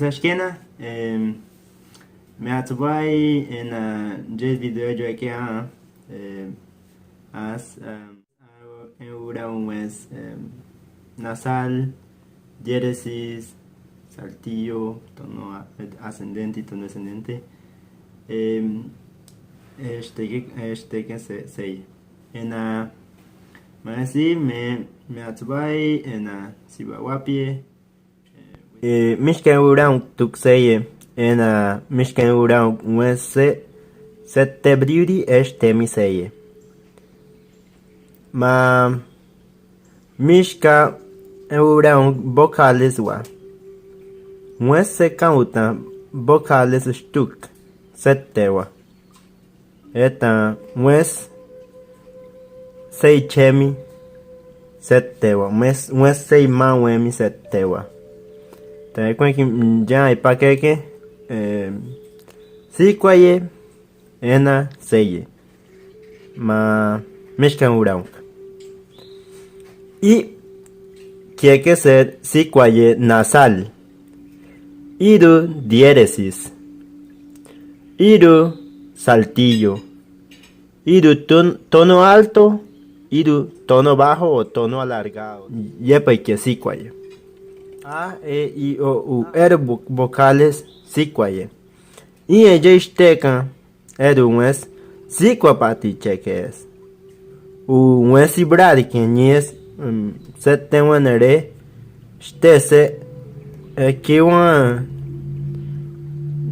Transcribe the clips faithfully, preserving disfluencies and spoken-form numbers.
Tashkena, em, me atsbai en, ah, je video yo ke, ah, em, as, em, en ura un es, em, nasal, diéresis, saltillo, tono a-, ascendente y tono descendente. Em, este ke, este ke se, sei. En, ah, ma si me, me atsbai en, ah, si ba wapie. Eh, mishken ura un tuk seye, en, ah, mishken ura un wese, se te briuri este mi seye. Ma, mishka ura un vocales wa. Wese kauta vocales shtuk, se te wa. Eta wes sei chemi se te wa. Wes, wes sei ma wemi se te wa. Ta kwen ki ya i pakeke, eh, si kwaye, ena seye. Ma mishkan ura un. I kieke ser si kwaye nasal. Iru diéresis. Iru saltillo. Iru ton-, tono alto. Iru tono bajo o tono alargado. Yepe ke si kwaye. A, e, i, o, u. Eru vo-, vocales si kwaye. I e je shtekan. Eru wes, si kwa pati chekes. U wes i brari ke nies, mm, se te wenere, shtese, e, kiwan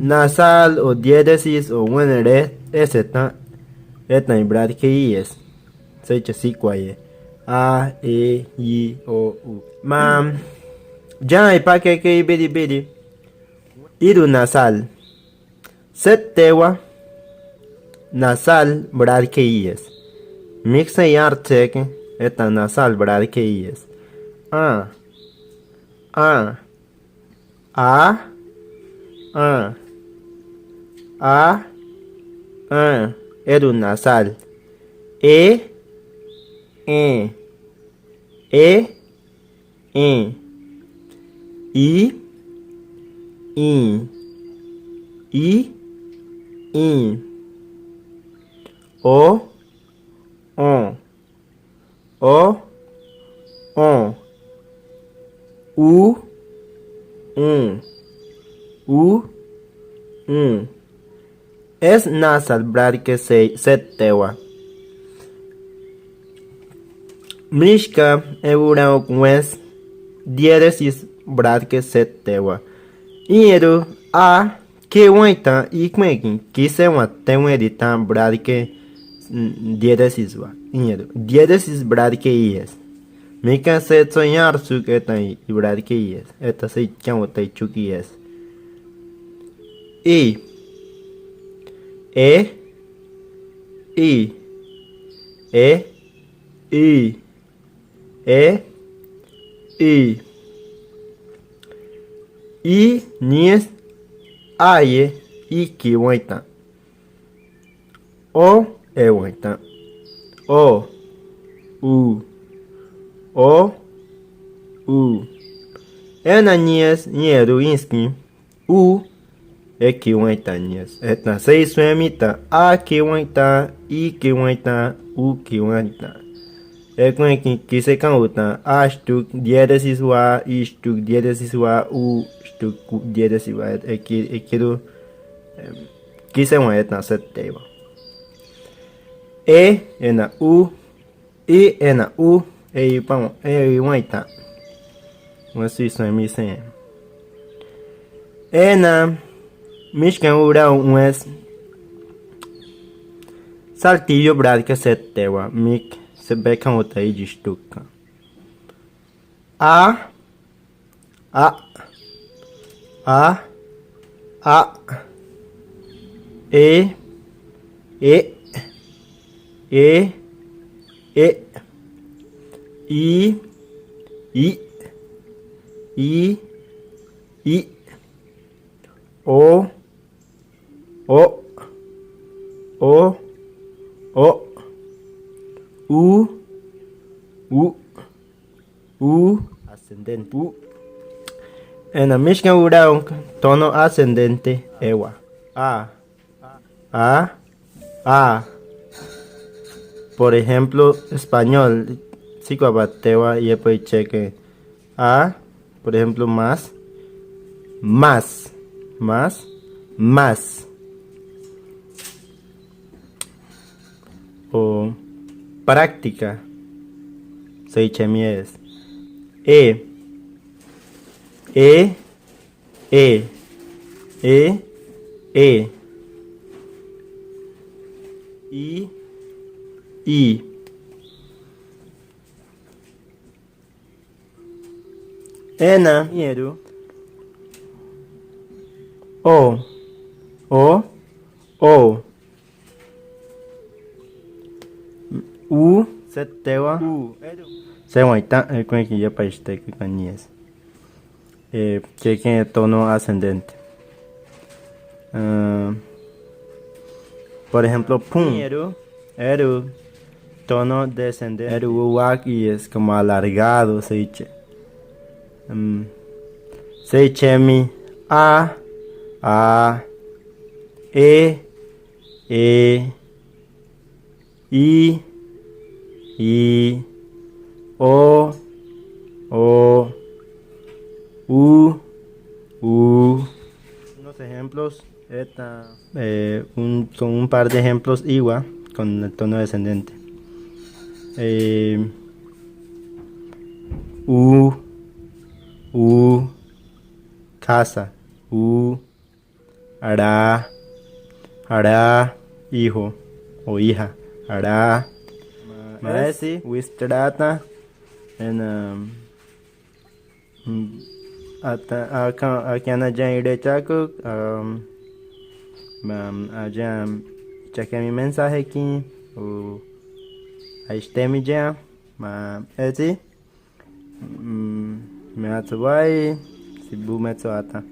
nasal o diéresis o wenere, ese ta, e ta i brari ke ies. Se che si kwaye. A, e, i, o, u. Ma, ya i pakeke i biri biri. Iru nasal. Se te wa nasal brari ke ies. Mikse yar teke, eta nasal brari ke ies. A. A. A. A. A. A. Eru nasal. E. E. E. I. I. I. I. I. O. O. O. O. U. U. U. U. Es nasal brari ke se, se te wa. Mishka e ura un wes diéresis brari ke se te wa. Iru a ke waita i kwenki, kise wa te weri ta brari ke, mm, diéresis wa. Iru diéresis brari ke ies. Mika se tso yar suk eta i brari ke ies. Eta se kyan wata i chuk ies. I. E. I. E. I. E. I. I nies aye i ki waita. O e waita. O. U. O. U. Ena nies, nieru inski. U, e ki waita nies. Eta sei suemi ta, a ki waita, i ki waita, u ki waita. E kwenki, kise kan uta, a shtuk diéresis wa, i shtuk diéresis wa, u shtuk diéresis wa, e ki, e kiru, em, kise wa eta se te wa. E, ena u, I ena u, e i pa, e i waita. Wes i suemi se. Ena, mishkan ura un wes. Saltillo brari ke se te wa, mik, se be kan uta i ji shtuk. A, A. A. A. E. E. E. E. I. I. I. I. O. O. O. O. U. U. U. Ascendente. U. Ena, míchigan wurahun tono ascendente ewa. A, a, a. Por ejemplo, español, sikuabatewa yepoi cheke. A, por ejemplo, más, más, más, más. O práctica. Seichem es. E, e, e, e, e. I, i. Ena, ñeru. O, o, o. U, setewa. U, eru. Sewaita, e, kwenki ya paiste ke kanies. Eh, que tiene tono ascendente. Ah, por ejemplo, pum. Eru, eru, tono descendente. Eru wak y es como alargado, se dice. Mm, se dice mi a, a, e, e, i, i, o, o, u, u. Unos ejemplos, eta, eh, un, son un par de ejemplos igual con el tono descendente. Eh, u, u, casa, u, ara, ara, hijo o hija, ara. Maesi, wistrata, en, um, mm, ata, aka, akiana jan irechaku, um, mam, ajan, chake mi mensaje ki, u, aistemi jan, ma, eti. Mm, me atsubai, si bu me atsuata.